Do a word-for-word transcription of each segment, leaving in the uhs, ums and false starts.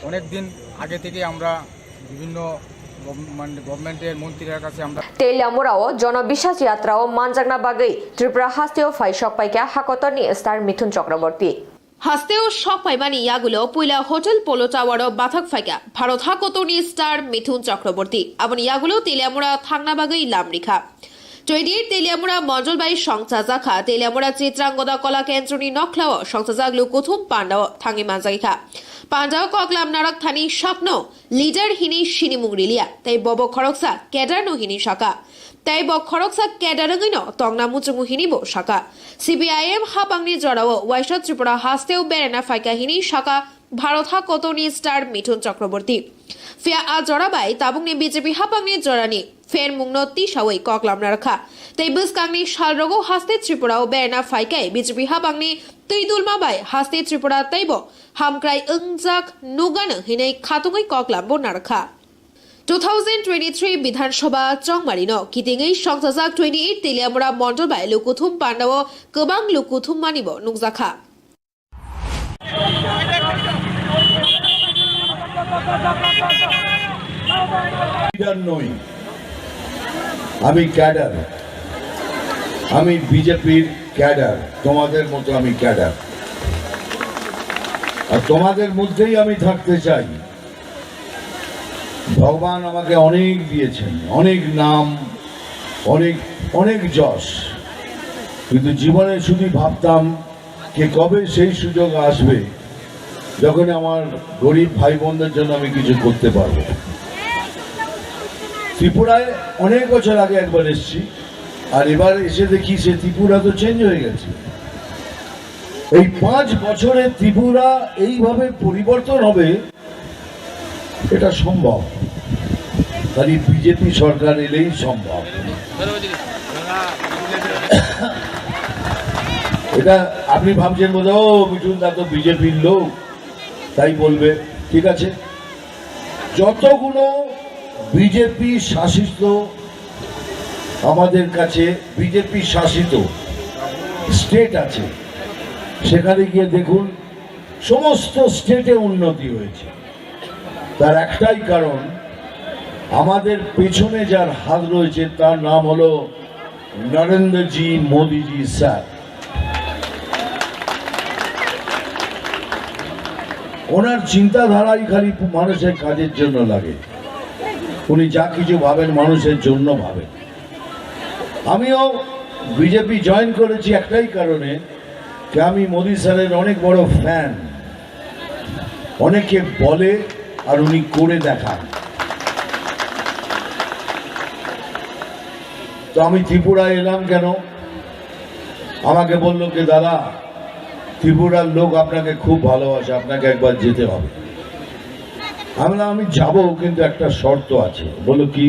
অনেক দিন আগে থেকে আমরা বিভিন্ন গভ-, মানে গভর্নমেন্টের মন্ত্রীর কাছে আমরা Teliamura o Jono Biswas Yatra o manjakna bagwi Tripura hasteo phai sok paikha hakotorni star Mithun Chakraborty. Hasteo sok paimani yagulo puila Hotel Polo Tower o bathak phaikha Bharat hakotorni star Mithun Chakraborty. Aboni yagulo Teliamura thangna bagwi lam rikha. Twenty-eight Teliamura Mondol bai songchajakha. Teliamura Chitrangoda Kola Kendroni nokhlao songchajak lukuthum pandao thangwi manjakha. Pandao koklam narok thani sakno leader hini sinimung riliya, tei bobo khoroksa cadre no hini saka. Tei bo khoroksa cadre wngwino tongna muchungo hini bo saka. C P I M hapangni jorao waisa Tripura hasteo berena phaikha hini saka Bharat hakotorni star Mithun Chakraborty. Phiya a jora bai tabukni B J P hapangni jorani phermungno tisawi koklamna rwkha. Tei bwskangni salrogo haste Tripura o berena phaikai B J P hapangni twi dulma bai haste Tripura teibo hamkrai wngjak nukgano hinwi khatungwi koklambo narwkha. Two thousand twenty-three Bidhan Sabha chongmarino kitingwi songchajak twenty-eight Teliamura Mondol bai lukuthum pandao kwbang lukuthum manibo nukjakha. Leader নই, আমি ক্যাডার। আমি বিজেপির ক্যাডার, তোমাদের মতো আমি ক্যাডার। আর তোমাদের মধ্যেই আমি থাকতে চাই। ভগবান আমাকে অনেক দিয়েছেন, অনেক নাম, অনেক, অনেক যশ, কিন্তু জীবনে শুধু ভাবতাম যে কবে সেই সুযোগ আসবে যখন আমার গরিব ভাই বোনদের জন্য আমি কিছু করতে পারবো। ত্রিপুরায় অনেক বছর আগে একবার এসেছি, আর এবার এসে দেখি সে ত্রিপুরা তো চেঞ্জ হয়ে গেছে। এই পাঁচ বছরে ত্রিপুরা এইভাবে পরিবর্তন হবে, এটা সম্ভব, খালি বিজেপি সরকার এলেই সম্ভব। এটা আপনি ভাবছেন বোধহয়, "ও, মিঠুন দা তো বিজেপির লোক, তাই বলবে।" ঠিক আছে, যতগুলো বিজেপি শাসিত, আমাদের কাছে বিজেপি শাসিত স্টেট আছে, সেখানে গিয়ে দেখুন, সমস্ত স্টেটে উন্নতি হয়েছে। তার একটাই কারণ, আমাদের পেছনে যার হাত রয়েছে, তার নাম হলো নরেন্দ্রজি মোদিজি স্যার। ওনার চিন্তাধারাই খালি মানুষের কাজের জন্য লাগে। উনি যা কিছু ভাবেন, মানুষের জন্য ভাবেন। আমিও বিজেপি জয়েন করেছি একটাই কারণে, যে আমি মোদি স্যারের অনেক বড় ফ্যান। অনেকে বলে আর উনি করে দেখান। তো আমি ত্রিপুরায় এলাম কেন? আমাকে বলল কি, "দাদা, ত্রিপুরার লোক আপনাকে খুব ভালোবাসে, আপনাকে একবার যেতে হবে।" আমি বললাম, "আমি যাব, কিন্তু একটা শর্ত আছে।" বলল, "কি?"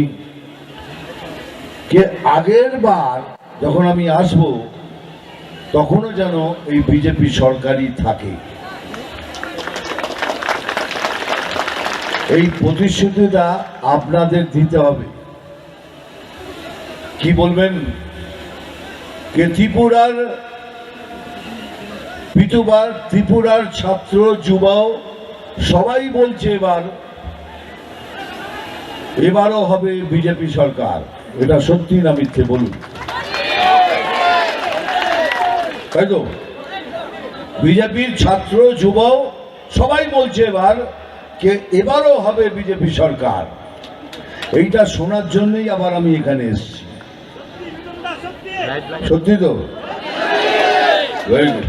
কে আগের বার যখন আমি আসব, তখনও যেন এই বিজেপি সরকারই থাকে। এই প্রতিশ্রুতিটা আপনাদের দিতে হবে। কি বলবেন? কে ত্রিপুরার পিতুবার, ত্রিপুরার ছাত্র, যুবাও সবাই বলছে এবার, এবারও হবে বিজেপি সরকার। এটা সত্যি না মিথ্যে বলুন, তাই তো? বিজেপির ছাত্র, যুবাও সবাই বলছে এবার, কে এবারও হবে বিজেপি সরকার। এইটা শোনার জন্যই আবার আমি এখানে এসেছি। সত্যি তো? Very good.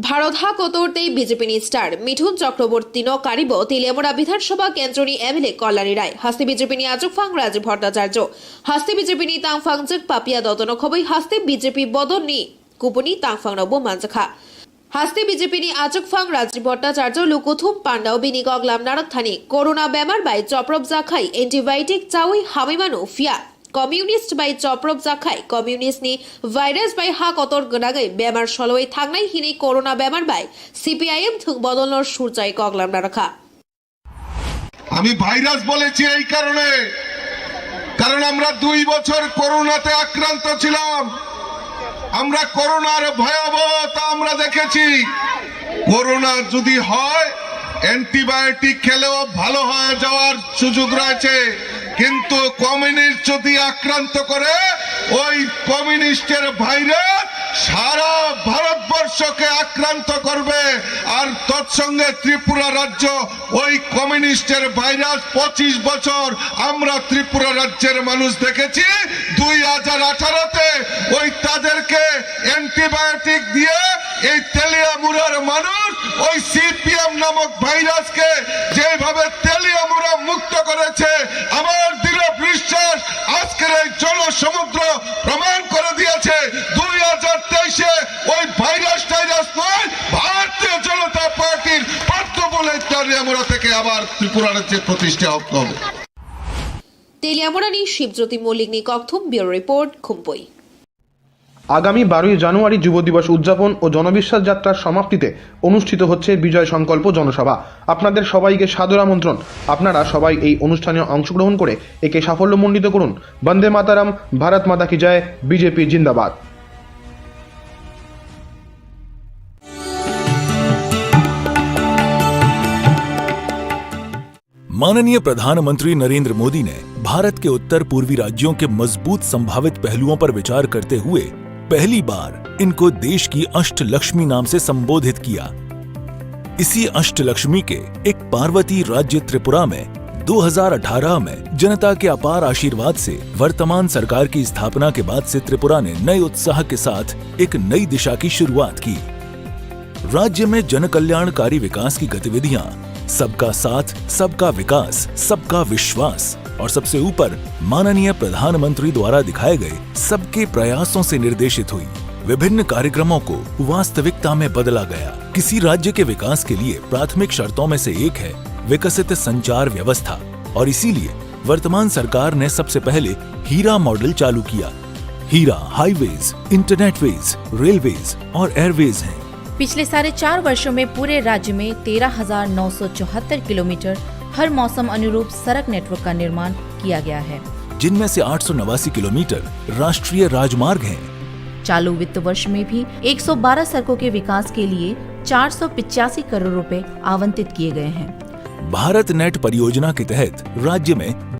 Bharat hakotor tei B J P ni star Mithun Chakraborty no karibo Teliamura Bidhan Sabha kendroni M L A Kalyani Rai. Haste B J P ni achukphang Rajiv Bhattacharya. Haste B J P ni tangphang jwk Papiya Dotto no khobwi haste B J P bodol ni kubuni tangphang rokbo manjakha. Haste B J P ni achukphang Rajiv Bhattacharya lukuthum pandao bini koklam narwk thani corona bemar bai choprop jakhai antibiotic chawi hamwi mano, phiya communist bai choprop jakhai communist ni virus bai ha kotor gwnagwi bemar soloi thangnai hinwi corona bemar bai C P I M thwng bodol no surchai koklam narwkha. আমি ভাইরাস বলেছি এই কারণে, কারণ আমরা দুই বছর করোনাতে আক্রান্ত ছিলাম। আমরা করোনার ভয়াবহতা আমরা দেখেছি। করোনা যদি হয়, অ্যান্টিবায়োটিক খেলেও ভালো হয়ে যাওয়ার সুযোগ রয়েছে, কিন্তু কমিউনিস্ট যদি আক্রান্ত করে, ওই কমিউনিস্টের ভাইরাস সারা ভারতবর্ষকে আক্রান্ত করবে। আর তৎসঙ্গে ত্রিপুরা রাজ্য ওই কমিউনিস্টের ভাইরাস, পঁচিশ বছর আমরা ত্রিপুরা রাজ্যের মানুষ দেখেছি, দুই হাজার আঠারোতে ওই তাদেরকে অ্যান্টিবায়োটিক দিয়ে এই তেলিয়ামুড়ার মানুষ ওই সিপিএম নামক ভাইরাসকে যেভাবে তেলিয়ামুড়া মুক্ত করেছে, আমার দৃঢ় বিশ্বাস আজকের এই জনসমুদ্র প্রমাণ করে দিয়েছে দুই হাজার তেইশে ওই ভাইরাস টাইরাস নয়, ভারতীয় জনতা পার্টির পার্থ বলে তেলিয়ামুড়া থেকে আবার ত্রিপুরা রাজ্যে প্রতিষ্ঠা হতে হবে। Teliamurani Shibjyoti Moulikni Kokthum, Bureau Report, Khumpui. আগামী বারোই জানুয়ারি যুব দিবস উদযাপন ও জনবিশ্বাস যাত্রার সমাপ্তিতে অনুষ্ঠিত হচ্ছে বিজয় সংকল্প জনসভা। আপনাদের সবাইকে সাদর আমন্ত্রণ। আপনারা সবাই এই অনুষ্ঠানে অংশগ্রহণ করে একে সাফল্যমণ্ডিত করুন। বন্দে মাতারাম, ভারত মাতা কি জয়, বিজেপি জিন্দাবাদ। माननीय प्रधानमंत्री नरेंद्र मोदी ने भारत के उत्तर पूर्वी राज्यों के मजबूत संभावित पहलुओं पर विचार करते हुए पहली बार इनको देश की अष्टलक्ष्मी नाम से संबोधित किया। इसी अष्टलक्ष्मी के एक पार्वती राज्य त्रिपुरा में दो हज़ार अठारह में जनता के अपार आशीर्वाद से वर्तमान सरकार की स्थापना के बाद से त्रिपुरा ने नए उत्साह के साथ एक नई दिशा की शुरुआत की। राज्य में जन कल्याणकारी विकास की गतिविधियां सबका साथ, सबका विकास, सबका विश्वास और सबसे ऊपर माननीय प्रधानमंत्री द्वारा दिखाए गए सबके प्रयासों से निर्देशित हुई। विभिन्न कार्यक्रमों को वास्तविकता में बदला गया। किसी राज्य के विकास के लिए प्राथमिक शर्तों में से एक है विकसित संचार व्यवस्था और इसीलिए वर्तमान सरकार ने सबसे पहले हीरा मॉडल चालू किया। हीरा हाईवेज, इंटरनेटवेज, रेलवेज और एयरवेज हैं। पिछले साढ़े चार वर्षों में पूरे राज्य में तेरह हज़ार नौ सौ चौहत्तर किलोमीटर हर मौसम अनुरूप सड़क नेटवर्क का निर्माण किया गया है। जिनमें से आठ सौ नवासी किलोमीटर राष्ट्रीय राजमार्ग हैं। चालू वित्त वर्ष में भी एक सौ बारह सड़कों के विकास के लिए चार सौ पिचासी करोड़ रुपए आवंटित किए गए हैं। भारत नेट परियोजना के तहत राज्य में